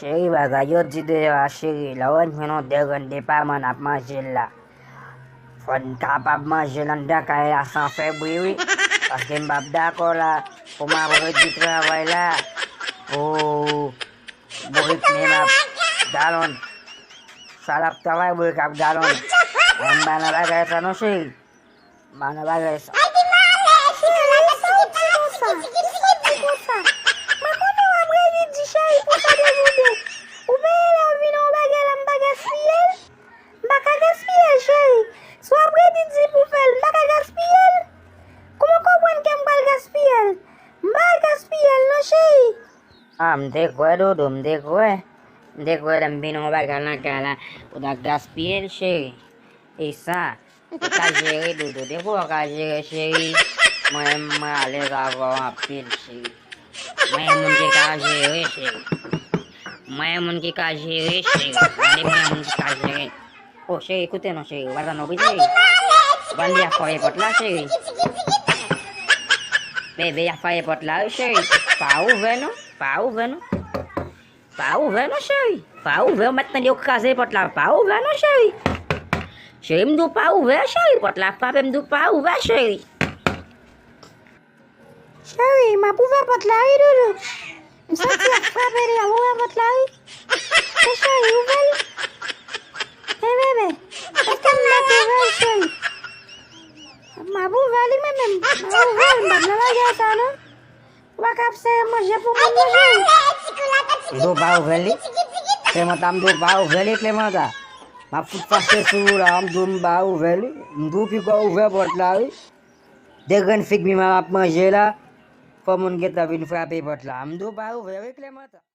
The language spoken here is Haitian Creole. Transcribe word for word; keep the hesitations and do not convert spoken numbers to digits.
Cheri, bagay yo di deyò a, cheri, lè w jwenn yon de grenn depaman n ap manje l la, fò n kapab manje l anndan kay la san fè bri, wi. Paske m p ap dakò la pou m ap redi travay la pou bourik menm ap galon. Sa l ap travay, bourik ap galon. Mwen m pa nan bagay sa non, cheri. M pa nan bagay sa. Cheri, sa w di konsa? Sa w di konsa? Mwen konnen w ap redi di cheri pou sa de jou de. Ou peye lè w vin yon bagay la, m pa gaspiye l? M pa ka gaspiye l, cheri. Si w ap redi di pou fè l, m pa ka gaspiye l? Kòman w konprann ke m pral gaspiye l? M pa gaspiye l non, cheri. Ah, m te kwè, Doudou, m te kwè. M te kwè lè m vin yon bagay nan kay la, ou t ap gaspiye l, cheri. E sa, ou ka jere, Doudou. Depi w ka jere, cheri, mwen menm mwen alèz avè w anpil, cheri. Mwen yon moun ki ka jere, cheri. Mwen yon moun ki ka jere, cheri. Gade mwen yon moun ki ka jere. Oh, cheri, koute non, cheri. Ou pa tann non, wi, cheri. Bandi ap frape pòt la, cheri. Bebe ap frape pòt la, wi, cheri. Pa ouvè non. Pa ouvè non. Pa ouvè non, cheri. Pa ouvè, ou mèt tande yo kraze pòt la. Pa ouvè non, cheri. Cheri, m di w pa ouvè, cheri. Pòt la frape, m di w pa ouvè, cheri. Cheri, m ap ouvè pòt la, wi, Doudou. M santi y ap frape deja, m ouvè pòt la, wi. E cheri, ouvè l. E bebe, èske m mèt ouvè l, cheri? M ap ouvè li mwen menm. M ap ouvè l, m p ap nan bagay sa non. Ou pa ka ap sere manje pou moun non, cheri. M di w pa ouvè li. Clementa, m di w pa ouvè li, Clementa. M ap fout fache sou ou la, m di w m pa ouvè li. M di w piga w ouvè pòt la, wi. De grenn fig mi m ap manje la, fò moun gentan vin frape pòt la. M di w pa ouvè, wi, Clementa.